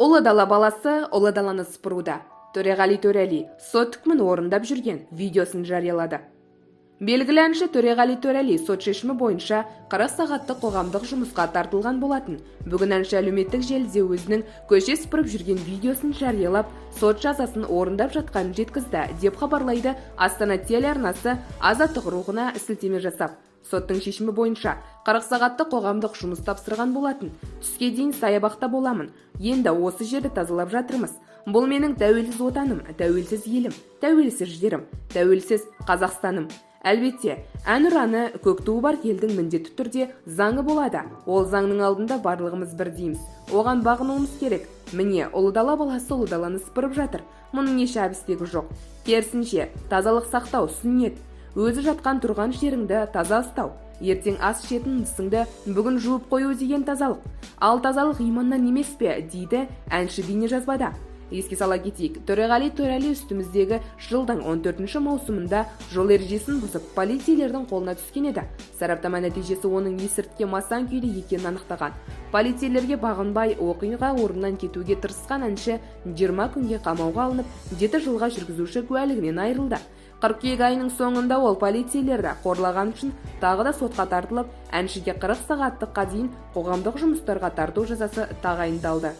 Ұлы дала баласы ұлы даланы сыпыруда. Төреғали Төреәли сот үкімін орындап жүрген видеосын жариялады. Белгілі әнші Төреғали Төреәли сот шешімі бойынша 40 сағаттық қоғамдық жұмысқа тартылған болатын. Бүгін әнші әлеуметтік желіде өзінің көше сыпырып жүрген видеосын жариялап, сот жазасын орындап жатқанын жеткізді, деп хабарлайды Астана телеарнасы Азаттық рухына сілтеме жасап. Соттың шешімі бойынша 40 сағаттық қоғамдық жұмыс тапсырған болатын. Түске дейін саябақта боламын. Енді осы жерді тазалап жатырмыз. Бұл менің тәуелсіз отаным, тәуелсіз елім, тәуелсіз жерім, тәуелсіз Қазақстаным. Әлбетте, Әнұраны, көк туы бар елдің міндетті түрде заңы болады. Ол заңның алдында барлығымыз бірдейміз. Оған бағынуымыз керек. Міне, ұлы дала баласы ұлы даланы сыпырып жатыр. Мұның еш әбістегі жоқ. Керісінше, тазалық сақтау сүннет. Өзі жатқан тұрған жеріңді таза ұстау. Ертең ас ішетін ыдысыңды бүгін жуып қою деген тазалық. Ал тазалық иманнан емес пе, дейді әнші бейнежазбада. Еске сала кетейік, Төреғали Төреәлі үстіміздегі жылдың 14 маусымында жол ережесін бұзып, полицейлердің қолына түскен еді. Сараптама нәтижесі оның есірткіге масаң күйде екенін анықтаған. Полицейлерге бағынбай, оқиға орнынан кетуге тырысқан әнші 20 күнге қамауға алынып, 7 жылға жүргізуші куәлігінен айырылды. Қыркүйек айының соңында ол полицейлерді қорлаған үшін тағы да сотқа тартылып, әншіге 40 сағаттыққа дейін қоғамдық жұмыстарға тарту жазасы тағайындалды.